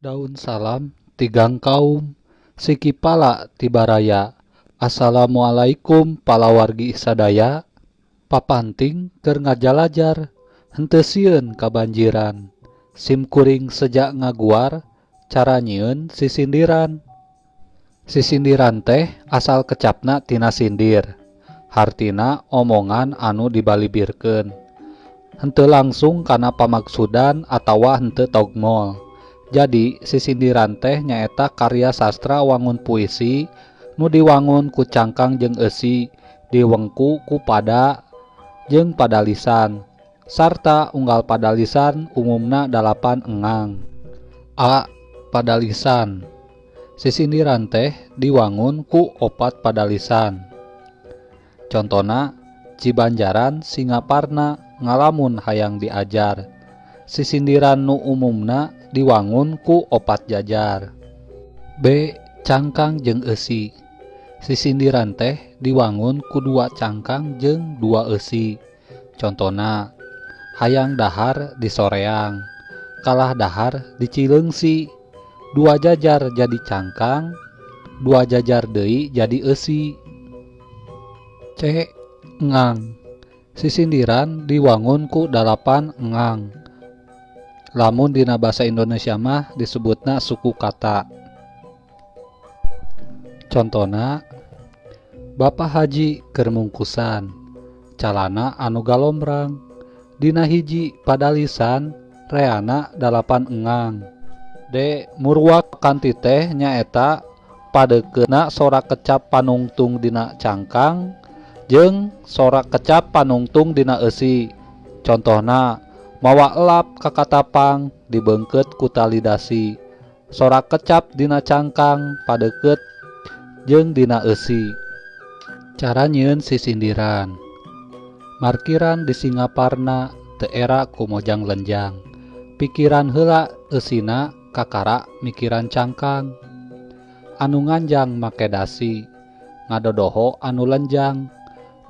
Daun salam ti Gangkaum Siki pala ti baraya. Assalamualaikum palawargi sadaya. Papanting keur ngajalajar henteu sieun kabanjiran. Sim kuring seja ngaguar cara nyieun sisindiran. Sisindiran teh asal kecapna tina sindir. Hartina omongan anu dibalibirkeun. Henteu langsung kana pamaksudan atawa henteu togmol. Jadi sisindiran teh nyaeta karya sastra wangun puisi nu diwangun ku cangkang jeung eusi, diwengku ku pada jeung padalisan sarta unggal padalisan umumna dalapan engang. A. Padalisan. Sisindiran teh diwangun ku opat padalisan. Contona Cibanjaran Singaparna ngalamun hayang diajar. Sisindiran nu umumna diwangun ku opat jajar. B. Cangkang jeung eusi. Sisindiran teh diwangun ku dua cangkang jeung dua eusi. Contona hayang dahar di soreang, kalah dahar di Cileungsi. Dua jajar jadi cangkang, dua jajar deui jadi eusi. C. Engang. Sisindiran diwangun ku dalapan engang. Lamun dina basa Indonesia mah disebutna suku kata. Contona Bapak Haji keur mungkusan calana anu galombrang, dina hiji padalisan reana dalapan engang. D. Murwakanti teh nyaeta padeukeuhna sora kecap panungtung dina cangkang jeung sora kecap panungtung dina eusi. Contohna mawa elap ka katapang dibeungkeut ku tali dasi. Sora kecap dina cangkang padeukeut jeung dina eusi. Cara nyieun sisindiran. Markiran di Singaparna teu era ku mojang lenjang. Pikiran heula eusina kakara mikiran cangkang. Anu nganjang make dasi, ngadodoho anu lenjang,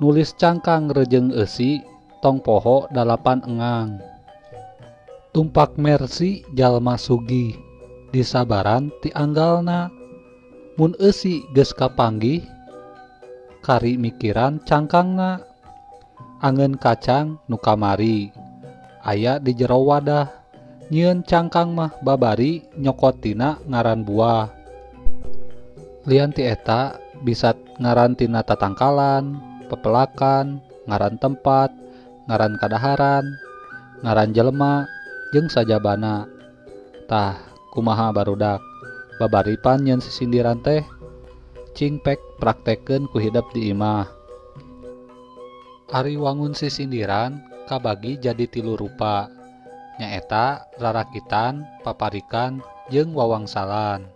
nulis cangkang rejeung eusi tong poho dalapan engang. Tumpak Mercy jalma sugih disabaran ti anggalna. Mun eusi geus kapanggih kari mikiran cangkangna. Angeun kacang nu kamari aya di jero wadah, nyieun cangkang mah babari nyokot tina ngaran buah. Lian ti eta bisa ngaran tina tatangkalan, pepelakan, ngaran tempat, ngaran kadaharan, ngaran jelema, jeung sajabana. Tah, kumaha barudak? Babari pan nyieun sisindiran teh? Cing pek praktekkeun ku hidep di imah. Ari wangun sisindiran kabagi jadi tilu rupa, nyaeta rarakitan, paparikan, jeung wawangsalan.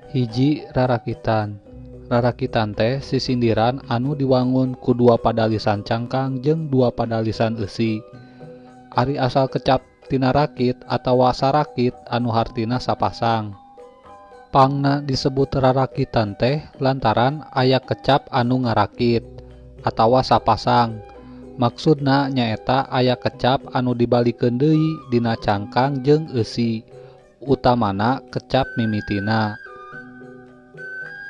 Hiji rarakitan. Rarakitan teh sisindiran anu diwangun ku dua padalisan cangkang jeung dua padalisan eusi. Ari asal kecap tina rakit atawa sarakit anu hartina sapasang. Pangna disebut rarakitan teh lantaran aya kecap anu ngarakit atawa sapasang. Maksudna nyaeta aya kecap anu dibalikeun deui dina cangkang jeung eusi, utamana kecap mimitina.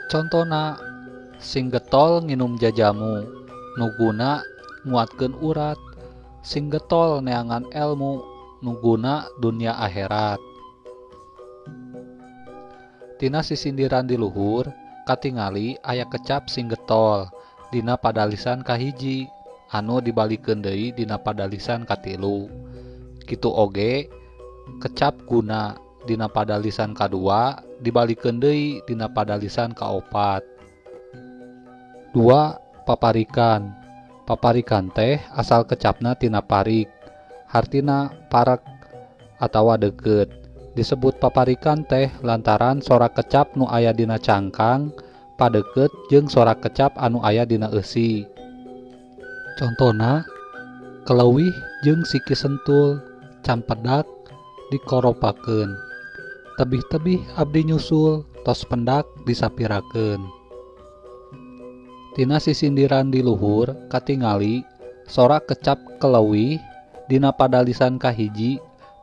Contona sing getol nginum jajamu nu guna nguatkeun urat, sing getol neangan elmu nu guna dunya akhirat. Tina sisindiran di luhur katingali aya kecap sing getol dina padalisan kahiji anu dibalikeun deui dina padalisan katilu. Kitu oge kecap guna dina padalisan kadua dibalikeun deui dina padalisan kaopat. Dua paparikan. Paparikan teh asal kecapna tina parik, hartina parek atawa deukeut. Disebut paparikan teh lantaran sora kecap nu aya dina cangkang padeukeut jeung sora kecap anu aya dina eusi. Contona keleuwih jeung siki sentul, campedak dikoropakeun. Tebih-tebih abdi nyusul, tos pendak disapirakeun. Tina sisindiran di luhur katingali sora kecap keleuwih dina padalisan kahiji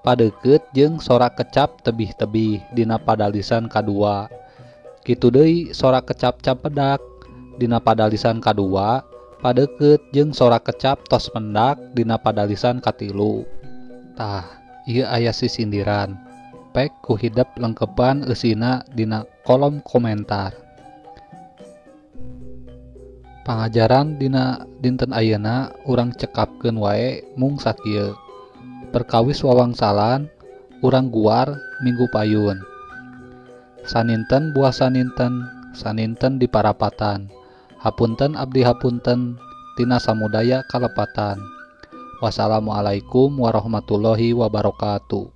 Padeukeut jeung sora kecap tebih-tebih dina padalisan kadua. Kitu deui sora kecap campedak dina padalisan kadua padeukeut jeung sora kecap tos mendak dina padalisan katilu. Tah, ieu aya sisindiran. Pek ku hidep lengkepan eusina dina kolom komentar. Pangajaran dina dinten ayeuna urang cekapkeun wae mung sakieu. Perkawis wawangsalan urang guar minggu payun. Saninten buah saninten, saninten di parapatan. Hapunten abdi hapunten tina samudaya kalepatan. Wassalamualaikum warahmatullahi wabarakatuh.